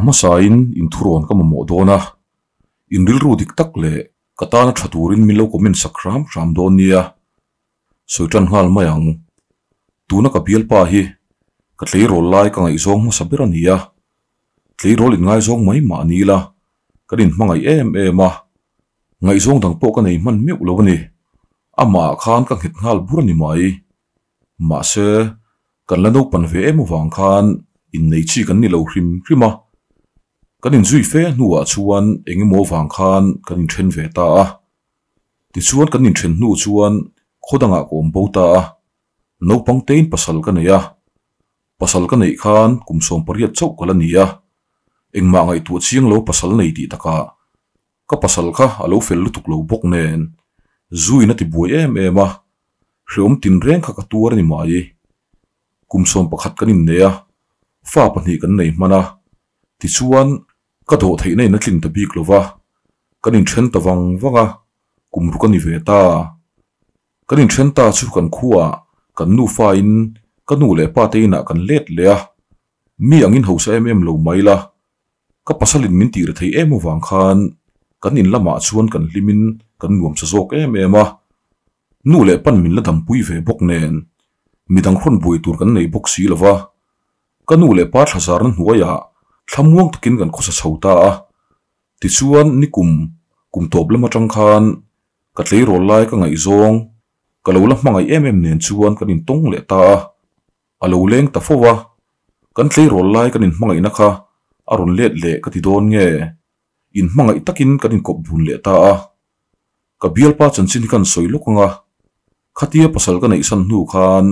hmasain in thurawn ka mamawh dawn a, in rilru dik tak leh ka tana tha turin min lo comment sak hram hram dawn nia. Sawi tan nghal mai ang. Tuna ka bialpa hi ka tleirawl lai ka ngaihzawng hmasa ber a ni a, tleirawl inngaizawng mai mah ni ila kan inhmangaih em em a, ngaihzawng dang pawh ka nei hman meuh lo a ni. Amah ah khan ka nghet nghal bur a ni mai. Mahse, kan la naupan ve em avang khan innei chi kan ni lo hrim hrim a. Kan inzui fe hnuah chuan eng emaw avang khan kan inthen ve ta a. Tichuan kan inthen hnu chuan khaw dangah ka awm bo ta a. Naupang tein pasal ka nei a. Pasal ka neih khan kum 18 chauh ka la ni a. Engmah ngaihtuah chiang lo pasal nei tih takah Ka pasal kha a lo fel lutuk lo bawk nen, zuin a ti buai em em a, hreawm tinreng kha ka tuar a ni mai. Kum 11 kan innei a, fa pahnih kan nei hman a, tichuan ka dawh theihna in a tlin ta bik lo va, kan inthen ta vang vang a, kum ruk a ni ve ta. Kan inthen ta chu kan khuaah kan nufa in ka nu leh pa te inah kan let leh a, mi angin hausa em em lo mai la, Ka pasalin min tih rethei em avang khan kan in lamah chuan kan hlimin kan nuam sa zawk em em a. Nu leh pan min la dampui ve bawk nen midang hrawn buai tur kan nei bawk si lo va. Ka nu leh pa thlazarna hnuaiah thlamuang takin kan khawsa chho ta a. Tichuan nikum kum tawp lam atang khan ka tleirawl lai ka ngaihzawng ka lo la hmangaih em em nen chuan kan intawng leh ta a. A lo leng ta fo a, kan tleirawl lai kan inhmangaihna kha a rawn let leh ka ti dawn nge? Inhmangaih takin kan inkawp bun leh ta a. Ka bialpa chanchin hi kan sawi lawk ang a, khatia pasal ka neihsan hnu khan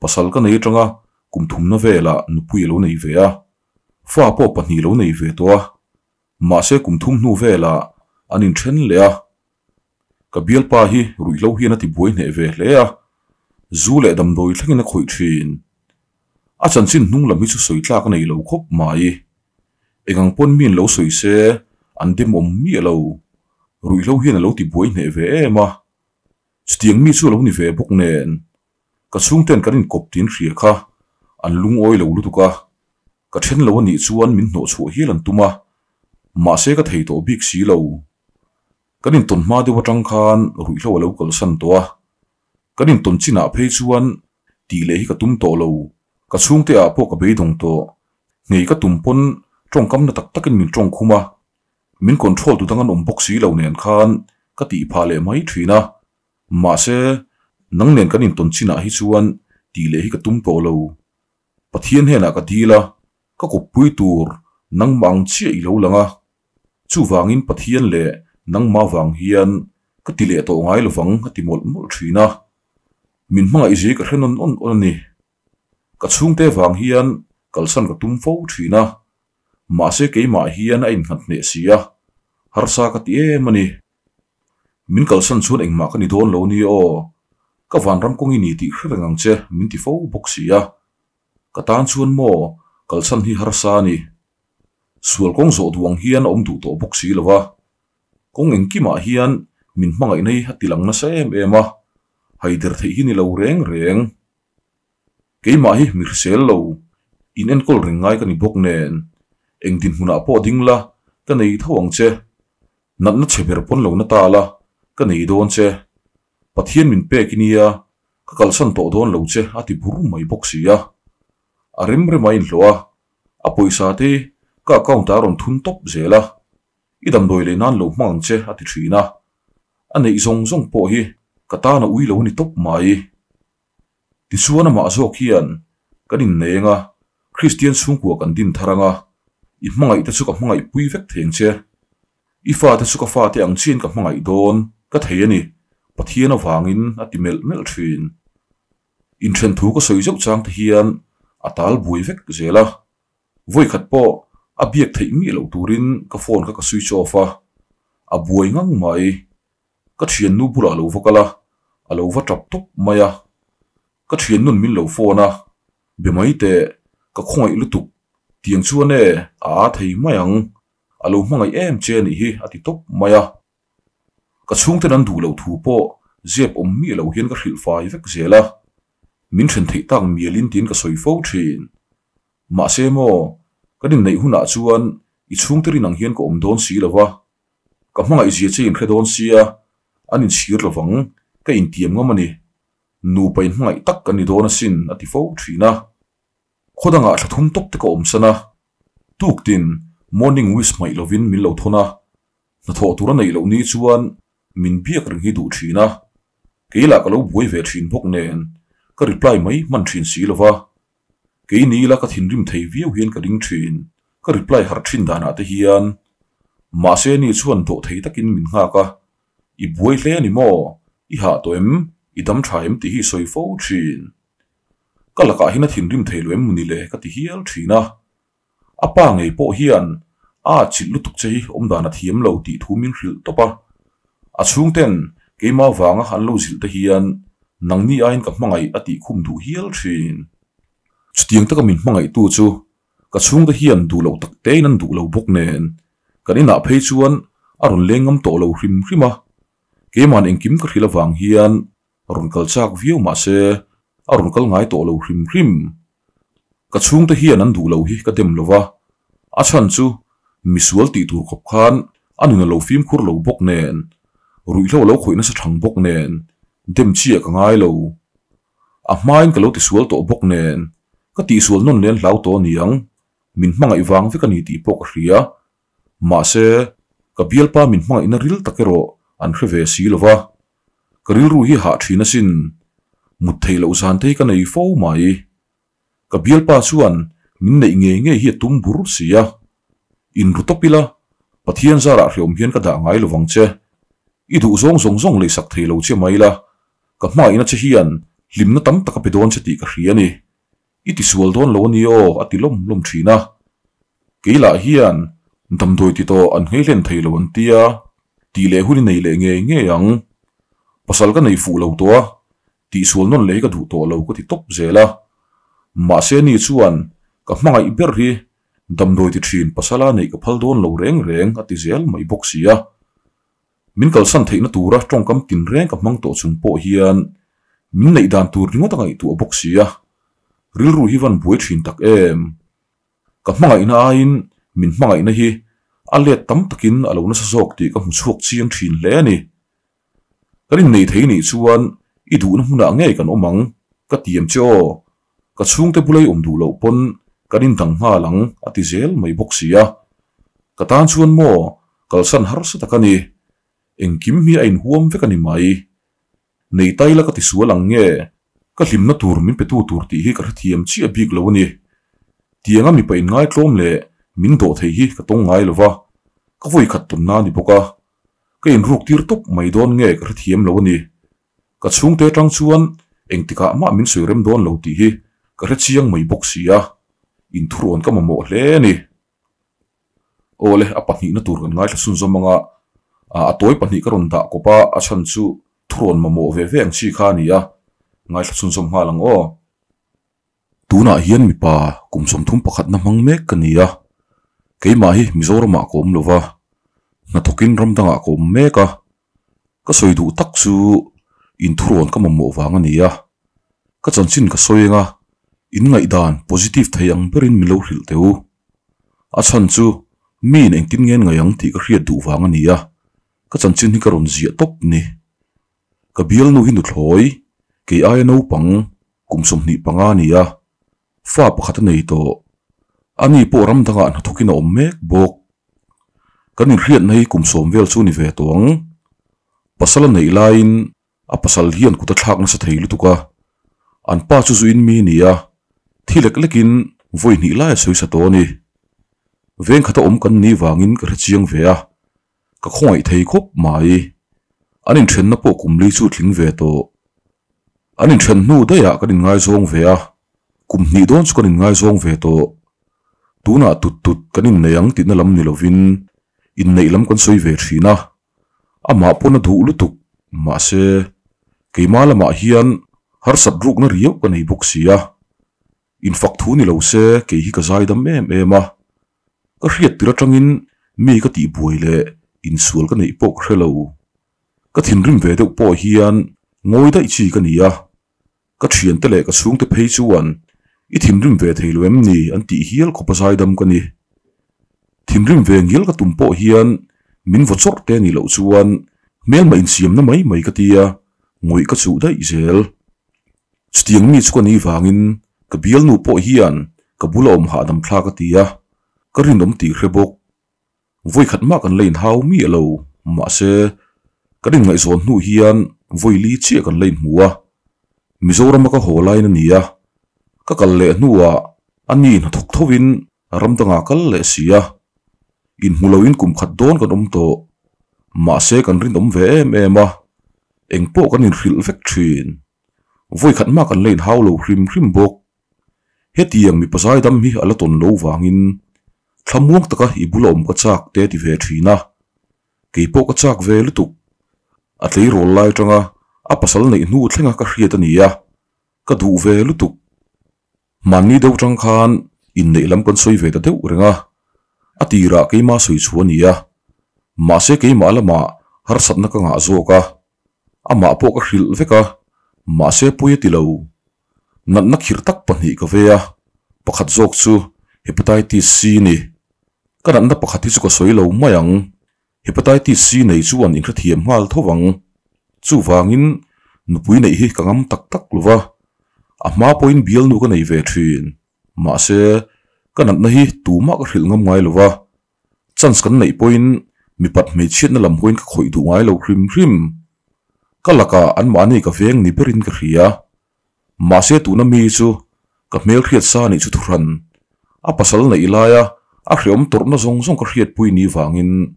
pasal ka nei atanga kum thumna velah nupui a lo nei ve a, fa pawh pahnih lo nei ve tawh a, mahse kum thum hnu velah an inthen leh a. Ka bialpa hi ruihhlo hian a ti buai hneh ve hle a, zu leh damdawi thlengin a khawih thin. A chanchin hnung lam hi chu sawi tlak a nei lo khawp mai. Eng ang pawn miin lo sawi se an dem awm miah lo. Ruihhlo hian a lo ti buai hneh ve em a. Chutiang mi chu a lo ni ve bawk nen. Ka chhungten kan inkawp tin hria kha an lungawi lo lutuk a, ka then lo a nih chuan min hnawhchhuah hial an tum a, mahse ka thei tawh bik si lo. Kan intawn hma deuh atang khan ruihhlo a lo kalsan tawh a, kan intawn chinah phei chuan tih leh hi ka tum tawh lo, ka chhungte ah pawh ka beidawng tawh, nghei ka tum pawn tawngkamna tak takin min tawng khum a, min control tu dang an awm bawk si lo nen khan ka tih phah leh mai thin a, mahse nang nen kan intawn chinah hi chuan tih leh hi ka tum tawh lo. Pathian hnenah ka dil a, ka kawppui tur nangmah ang chiah i lo lang a, Chuvangin Pathian leh nangmah vang hian ka ti leh tawh ngai lovang a ti mawlh mawlh thin a. Min hmangaih zui ka hre nawn awn awn a ni. Ka chhungte vang hian kalsan ka tum fo thin a, mahse keimah hian a innghat hneh si a, harsa ka ti em a ni. Min kalsan chuan engmah ka ni dawn lo ni aw, ka vanram kawng i ni tih hre reng ang che min ti fo bawk si a. Ka tan chuan maw kalsan hi harsa a ni. Sual kawng zawh duh ang hian a awm duh tawh bawk si lo a, kawng engkimah hian min hmangaihna hi a ti lang nasa em em a, haider theih hi ni lo reng reng. Keimah hi mi hrisel lo, in enkawl reng ngai ka ni bawk nen, eng dinhmunah pawh ding la, ka nei tho ang che. Natna chhe ber pawn lo na ta la, ka nei dawn che. Pathian min pek i nia, ka kalsan tawh dawn lo che a ti bur mai bawk si a. A rem rem a inhlawh a, A pawisa te ka account ah a rawn thun tawp zel a, i damdawi leh nan lo hmang ang che a ti thin a. A neih zawng zawng pawh hi ka tan a ui lo a ni tawp mai. Tichuan amah zawk hian kan inneng a, Kristian chhungkua kan din thar ang a, i hmangaih te chu ka hmangaih pui vek thei ang che. I fate chu ka fate ang chiin ka hmangaih dawn ka thei a ni, Pathian avangin a ti melh melh thin. Inthen thu ka sawi zeuh chang te hian a tal buai vek zel a, vawikhat pawh a biak theih miah loh turin ka phone kha ka switch off a, a buai ngang mai. Ka thiannu bulah lo va kal a, a lo va tap tawp mai a. Ka thiannun min lo phone a, be mai teh, ka khawngaih lutuk, tiang chuan e, a aa thei mai ang, a lo hmangaih em che a nih hi a ti tawp mai a. Ka chhungten an duh loh thu pawh zep awm miah lo hian ka hrilh fai vek zel a, min then theih tak mialin tiin ka sawi fo thin. Mahse maw, kan inneih hunah chuan I chhungte rin ang hian ka awm dawn si lo va, ka hmangaih zia che inhre dawn sia, an inchhir lo vang, ka intiam ngam a ni. Nupa inhmangaih tak kan ni dawn asin, a ti fo thin a. Khaw dangah thla thum tawp te ka awm san a, tuktin morning wish hmaih lovin min lo thawn a, hnathawh tur a neih loh ni chuan min biak reng hi duh thin a, kei lah ka lo buai ve thin bawk nen ka reply mai hman thin si lo va, kei ni ila ka thinrim thei viau hian ka ring thin, ka reply harh thin danah te hian mahse ni chuan dawh thei takin min nghak a, i buai hle a ni maw, i hah tawh em, i dam tha em tih hi i sawi fo thin. Ka lakah hian a thinrim thei lo em mawni le ka ti hial thin a. A pa ngei pawh hian a atchilh lutuk che hi awmdan a thiam lo tih thu min hrilh tawp a. A chhungten keimah vanga an lo zilh te hian nangni aiin ka hmangaih a tih khum duh hial thin. Chutiang taka min hmangaihtu chu ka chhungte hian duh loh tak tein an duh lo bawk nen kan inah phei chuan a rawn leng ngam tawh lo hrim hrim a. Keima'n engkim ka hrilh avang hian Rawn kal chak viau mah se a rawn kal ngai tawh lo hrim hrim. Ka chhungte hian an duh lo hi ka dem lo va, a chhan chu misual tih tur khawp khan a nun a lo fimkhur lo bawk nen, ruihhlo lo khawih nasa thang bawk nen dem chiah ka ngai lo. A hmain ka lo tisual tawh bawk nen ka tihsual nawn len hlau tawh aniang, min hmangaih vang vek a ni tih pawh ka hria. Mahse, ka bialpa min hmangaihna ril tak erawh an hre ve si lo va. Ka rilru hi hah thin asin, mut theih loh zan te hi ka nei fo mai. Ka bialpa chuan min neih ngei ngei hi a tum bur si a. Inru tawp ila, Pathian zarah hreawm hian ka dah ngai lovang che. I duh zawng zawng zawng leisak thei lo che mai la, ka hmaihna che hian hlimna tam tak a pe dawn che tih ka hria a ni. I tisual dawn lo a ni aw, a ti lawm lawm thin a. Kei lah hian damdawi ti tawh an nghei hlen thei lo an tia, tih leh hun i nei leh ngei ngei ang. Pasal ka nei fuh lo tawh a, tihsual nawn leh hi ka duh tawh lo ka ti tawp zel a. Mahse ni chuan ka hmangaih ber hi damdawi ti thin pasala neih ka phal dawn lo reng reng a ti zel mai bawk si a. Min kalsan theihna tura tawngkam tinreng ka hmang tawh chung pawh hian min neih dan tur ringawt a ngaihtuah bawk si a, rilru hi van buai thin tak em. Ka hmangaihna aiin min hmangaihna hi a let tam takin a lo nasa zawk tih ka hmu chhuak chiang thin hle a ni. Kan innei thei nih chuan i duhna hmunah ngei kan awm ang, ka tiam che aw. Ka chhungte bula i awm duh loh pawn kan indang nghal ang a ti zel mai bawk si a. Ka tan chuan maw kalsan harsa tak a ni. Engkim hi a inhuam vek a ni mai. Nei tai la ka ti sual ang nge? Ka hlimna tur min petu tur tih hi ka hrethiam chiah bik lo a ni. Tianga mipa inngai tlawm leh min dawh thei hi ka tawng ngai lo va, ka vawi khat tawnna a ni bawk a. Ka inruk tir tawp mai dawn nge ka hrethiam lo a ni. Ka chhungte atang chuan engtikah mah min sawi rem dawn lo tih hi ka hre chiang mai bawk si a, inthurawn ka mamawh hle a ni. Awle, a pahnihna tur kan ngaithla chhunzawm anga a tawi pahnih ka rawn dah kawp a, a chhan chu thurawn mamawh ve ve ang chi kha a ni a, ngaithla chhunzawm nghal ang aw. Tunah hian mipa kum 31 na hmang mek ka ni a, keimah hi Mizoramah ka awm lo va, hnathawkin ram dangah ka awm mek a, ka sawi duh tak chu inthurawn ka mamawh vang a ni a, ka chanchin ka sawi eng a, in ngaihdan positive thei ang berin min lo hrilh teh u. A chhan chu miin engtin ngen ngaih ang tih ka hriat duh vang a ni a, ka chanchin hi ka rawn ziah tawp ni. Ka bialnu hi nuthlawi, kei aia naupang, kum 25 a ni a, fa pakhat a nei tawh. Ani pawh ram dangah hnathawkin a awm mek bawk. Kan inhriatna hi kum 10 vel chu ni ve tawh ang. Pasal a neih laiin A pasal hian kut a thlak nasa thei lutuk a, an pa chu zuin mi ni a, thi lek lekin vawi hnih lai a sawi sa tawh a ni. Veng khata awm kan ni vangin ka hre chiang ve a, ka khawngaih thei khawp mai. An inthenna pawh kum li chu tling ve tawh. An inthen hnu daihah kan inngaizawng ve a, kum hnih dawn chu kan inngaizawng ve tawh. Tunah tut tut kan innei ang tihna lam ni lovin inneih lam kan sawi ve thin a, Amah pawn a duh lutuk, mahse keimah lamah hian harsat rukna riau ka nei bawk si a. Infak thu ni lo se kei hi ka zaidam em em a. Ka hriat tir atangin mi ka tihbuai leh insual ka neih pawh ka hre lo. Ka thinrim ve deuh pawh hian ngawi daih chi ka ni a. Ka thiante leh ka chhungte phei chuan i thinrim ve thei lo em ni an tih hial khawp a zaidam ka ni. Thinrim ve ngial ka tum pawh hian min vaw chawrh te nih loh chuan hmelma insiamna mai mai ka tia ngawih ka chuh daih zel. Chutiang mi chu ka ni vangin ka bialnu pawh hian ka bula awm hahdam thlak a ti a, ka rinawm tih hre bawk. Vawi khat mah kan la inhau miah lo, mahse kan inngaihzawn hnu hian vawi li chiah kan la inhmu a, Mizorama ka haw laiin a ni a, ka kal leh hnuah a ni hnathawk thovin ram dangah kal leh si a, inhmu loin kum khat dawn kan awm tawh, mahse kan rinawm ve em em a, engpawh kan inhrilh vek thin. Vawi khat mah kan la inhau lo hrim hrim bawk. Hetiang mipa zaidam hi a la tawn lo vangin thlamuang taka i bula awm ka chak te ti ve thin a, keipawh ka chak ve lutuk. A tleirawl lai atanga a pasal neih hnu thlenga ka hriat a ni a, ka duh ve lutuk. Hmanni deuh tang khan inneih lam kan sawi ve ta deuh reng a, a tirah keimah sawi chhuah a ni a, mahse keimah lamah harsatna ka ngah zawk a, amah pawh ka hrilh vek a, mahse pawi a ti lo. Natna khirh tak pahnih ka vei a, pakhat zawk chu Hepatitis C a ni. Ka natna pakhat hi chu ka sawi lo mai ang, Hepatitis C nei chuan inhrethiam nghal tho vang. Chuvangin nupui neih hi ka ngam tak tak lo va, a hma pawhin bialnu ka nei ve thin. Mahse, ka natna hi tumah ka hrilh ngam ngai lo va, chance kan neih pawhin mipat hmeichhiatna lam hawiin ka khawih duh ngai lo hrim hrim. Ka lakah anmahni ka veng ni berin ka hria. Mahse tuna mi chu ka hmelhriat sa nih chu thuhran a pasal neih laia a hreawm tawrhna zawng zawng ka hriatpui ni vangin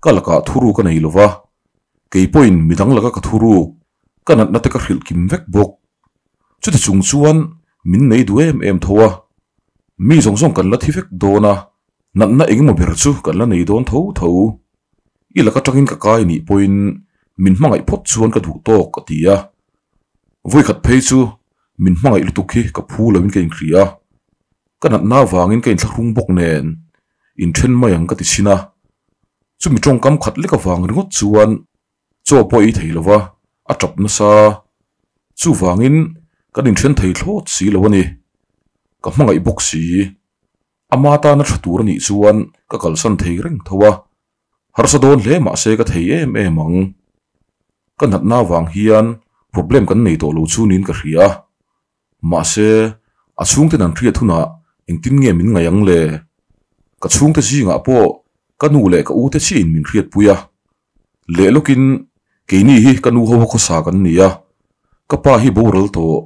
ka lakah thuruk a nei lo va, kei pawhin midang laka ka thuruk ka natna te ka hrilh kim vek bawk. Chuti chung chuan min nei duh em em tho a, mi zawng zawng kan la thi vek dawn a, natna engemaw ber chu kan la nei dawn tho tho. I lak atangin ka kai nih pawhin min hmangaih phawt chuan ka duh tawk a ti a. Vawikhat phei chu min hmangaih lutuk hi ka phu loin ka inhria a, ka natna avangin ka inthlahrung bawk nen inthen mai ang ka ti chhin a. Chumi tawngkam khat lek avang ringawt chuan chaw pawh ei thei lova a tap nasa. Chuvangin kan inthen thei thlawt si lo a ni. Ka hmangaih bawk si. Ama tana tha tur a nih chuan ka kalsan thei reng tho a, harsa dawn hle mah se ka thei em em ang. Ka natna vang hian problem kan nei tawh lo chu niin ka hria a, mahse a chhungten an hriat hunah engtin nge min ngaih ang le? Ka chhungte zingah pawh ka nu leh ka ute chiahin min hriatpui a, leh lawkin keini hi ka nu ho a khawsa kan ni a, ka pa hi boral tawh,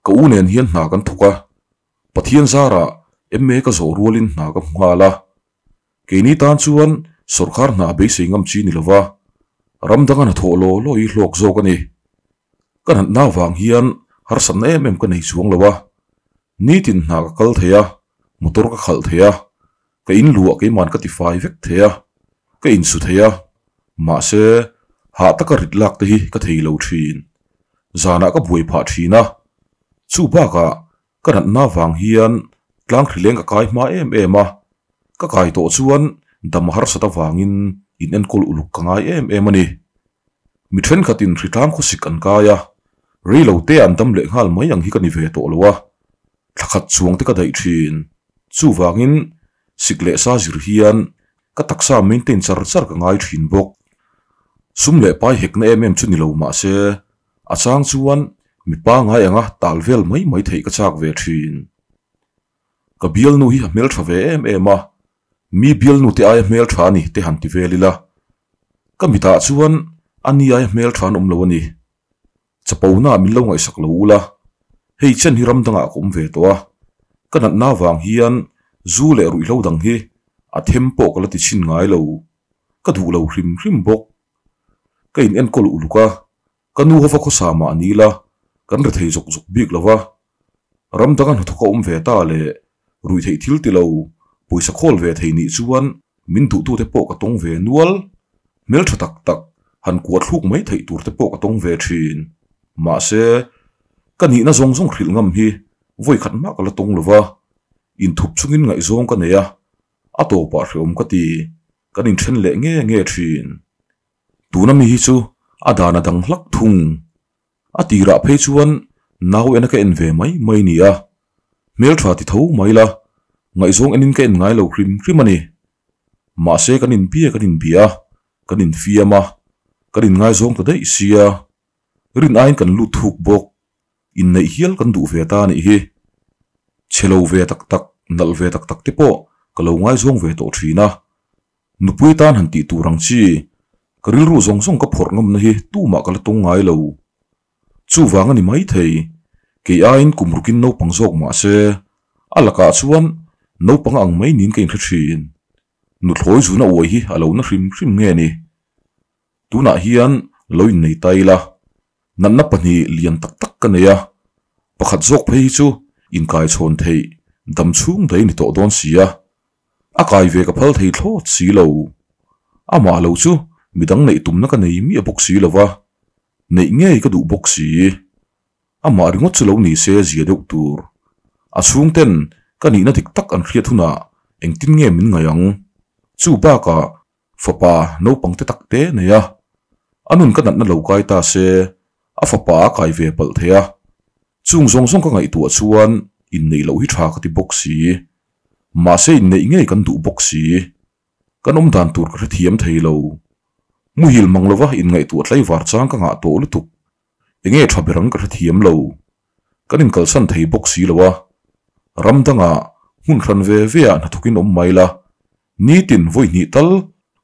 ka u nen hian hna kan thawk a, Pathian zarah MA ka zawh rualin hna ka hmu nghal a, keini tan chuan sawrkar hna beisei ngam chi ni lova, ram danga hnathawh law law hi hlawk zawk a ni. Ka natna vang hian harsatna em em ka nei chuang lo a, nitin hna ka kal thei a, motor ka khalh thei a, ka in luah keiman ka tifai vek thei a, ka insu thei a, mahse hah taka rit lak te hi ka thei lo thin. Zanah ka buai phah thin a, chu bakah Ka natna vang hian tlang hrileng ka kai hma em em a, ka kai tawh chuan dam harsat avangin in enkawl uluk ka ngai em em a ni. Mi thenkhatin hritlang khawsik an kai a, rei lo te an dam leh nghal mai ang hi ka ni ve tawh lo a, thla khat chuang te ka daih thin. Chuvangin sik leh sa zir hian ka taksa maintain char char ka ngai thin bawk. Sum leh pai hekna em em chu ni lo mahse A chang chuan mi pangai anga tal vel mai mai theih ka chak ve thin. Ka bialnu hi a hmeltha ve em em a, mi bialnu te aia hmeltha a ni te han ti vel ila. Ka mitah chuan a ni aia hmeltha an awm lo a ni. Chapona ah min lo ngaihsak lo ula, hei chen hi ram dangah ka awm ve tawh a, ka natna vang hian zu leh ruihhlo dang hi a them pawh ka la ti chhin ngai lo. Ka duh lo hrim hrim bawk. Ka in enkawl uluk a, ka nu hova khawsa mah ni ila kan ri thei zawk zawk bik lo va. Ram danga hnathawk a awm ve ta leh ruih theih thil ti lo, pawisa khawl ve thei nih chuan min duhtute pawh ka tawng ve nual. Hmeltha tak tak han kuah thluk mai theih tur te pawh ka tawng ve thin. Mahse, ka nihna zawng zawng hrilh ngam hi vawi khat mah ka la tawng lo va, inthup chungin ngaihzawng ka nei a, a tawpah hreawm ka ti. Kan inthen leh nge nge thin. Tuna mi hi chu a dan a dang hlak thung. A tirah phei chuan nau ena ka en ve mai mai nia. Hmeltha ti tho mai la, ngaihzawng enin ka en ngai lo hrim hrim a ni. Mahse kan inbia kan inbia a, kan infiam a, kan inngaizawng ta daih sia. Rin aiin kan lut thuk bawk. Inneih hial kan duh ve ta a nih hi. Chhe lo ve tak tak, nalh ve tak tak te pawh ka lo ngaizawng ve tawh thin a. Nupui tan han tih tur ang chi, ka rilru zawng zawng ka phawrh ngamna hi tumah ka la tawng ngai lo. Chuvang a ni maithei, kei aiin kum rukin naupang zawk mah se, a lakah chuan naupang ang mai niin ka inhre thin. Nuthlawi zuna uai hi a lo na hrim hrim nge ni? Tunah hian lo innei ta ila, natna pahnih lian tak tak ka nei a, pakhat zawk phei hi chu inkaichhawn theih dam chhung daih a ni tawh dawn si a, a kai ve ka phal thei thlawt si lo. Amah lo chu midang neih tumna ka nei miah bawk si lo va, neih ngei ka duh bawk si. Amah ringawt chu lo ni se zia deuh tur. A chhungten ka nihna dik tak an hriat hunah engtin nge min ngaih ang? Chu bakah Fapa naupang te tak te nei a, a nun ka natna lo kai ta se, a fapa a kai ve palh thei a. Chung zawng zawng ka ngaihtuah chuan inneih loh hi tha ka ti bawk si. Mahse inneih ngei kan duh bawk si. Kan awm dan tur ka hrethiam thei lo. Muhil mang lova inngaihtuah tlaivar chang ka ngah tawh lutuk. Enge tha ber ang ka hrethiam lo. Kan inkalsan thei bawk si lo a. Ram dangah hmun hran ve ve ah hnathawkin awm mai la, Nitin vawi hnih tal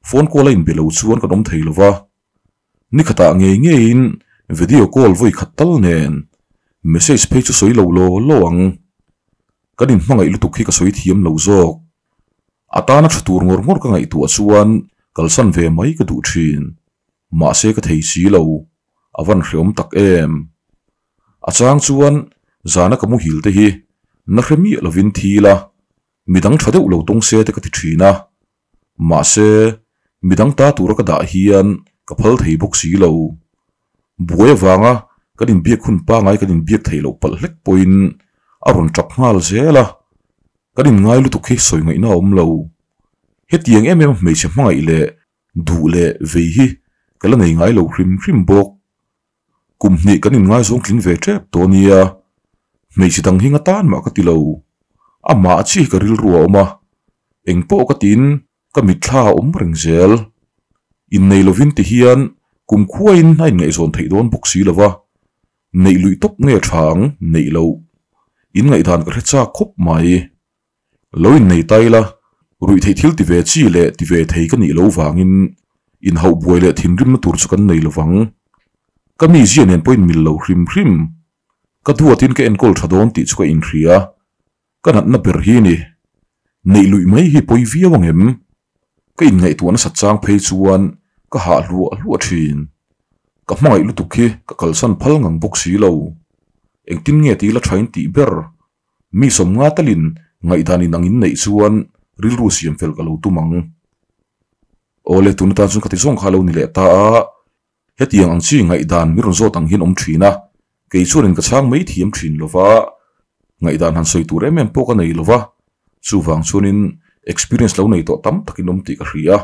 phone call a inbe lo chuan kan awm thei lo va, ni khatah ngei ngeiin video call vawi khat tal nen message phei chu sawi lo law law ang. Kan inhmangaih lutuk hi ka sawi thiam lo zawk. A tana tha tur ngawr ngawr ka ngaihtuah chuan kalsan ve mai ka duh thin. Mahse ka thei si lo, a van hreawm tak em. A chang chuan zana ka muhil te hi na hre miah lovin thi la, Midang tha deuh lo tawng se te ka ti thin a, mahse midang ta tura ka dah hian ka phal thei bawk si lo. Buai avanga kan inbiak hun pangai kan inbiak theih loh palh hlek pawhin a rawn tap nghal zel a, kan inngai lutuk hi sawi ngaihna a awm lo. Hetiang em em a hmeichhe hmangaih leh duh leh vei hi ka la nei ngai lo hrim hrim bawk. Kum hnih kan inngaizawng tling ve tep tawh ania, hmeichhe dang hi nga tan mah ka ti lo. Amah chi hi ka rilru a awm a, eng pawh ka tiin ka mitthla a awm reng zel. Innei lovin ti hian kum khuain a inngaihzawn theih dawn bawk si lo va, neih luih tawp nge tha ang neih loh. Inngaihdan ka hre chak khawp mai. Lo innei ta ila, ruih theih thil ti ve chi leh ti ve thei ka nih lo vangin inhauh buai leh thinrimna tur chu kan nei lovang. Ka mizia nen pawhin mil lo hrim hrim. Ka duatin ka enkawl tha dawn tih chu ka inhria. Ka natna ber hi ni. Neih luih mai hi pawi viau ang em? Ka inngaihtuah nasat chang phei chuan ka hah hluah hluah thin. Ka hmangaih lutuk hi ka kalsan phal ngang bawk si lo. Engtin nge tih la thain tih ber Mi sawmnga talin ngaihdan in ang in neih chuan rilru siam fel ka lo tum ang. Awle, tun atan chuan ka ti zawng kha a lo ni leh ta a, hetiang ang chi ngaihdan mi rawn zawt ang hian awm thin a, kei chuanin ka chhang mai thiam thin lo va, ngaihdan han sawi tur em em pawh ka nei lo va, chuvang chuanin experience lo nei tawh tam takin awm tih ka hria.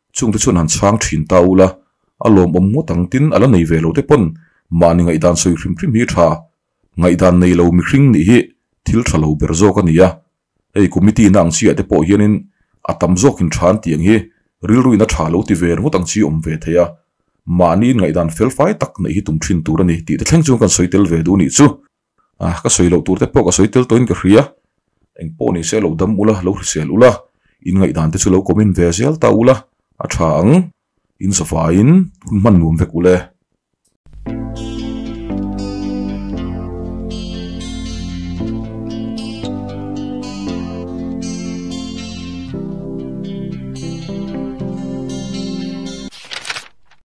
Chungte chuan han chhang thin ta ula, a lawmawm ngawt ang tin a la nei ve lo te pawn mahni ngaihdan sawi hrim hrim hi tha. Ngaihdan nei lo mihring nih hi thil tha lo ber zawk a ni a. Hei committee na ang chiah te pawh hianin a tam zawkin tha an tih ang hi rilruin a tha lo ti ve ringawt ang chi awm ve thei a. Mahni ngaihdan felfai tak neih hi tum thin tur a ni tih te thleng chuan kan sawi tel ve duh nih chu. A, ka sawi loh tur te pawh ka sawi tel tawhin ka hria. Eng pawh ni se lo dam ula, lo hrisel ula, in ngaihdan te chu lo comment ve zel ta ula, a tha ang. In safaiin hun hman nuam vek ule.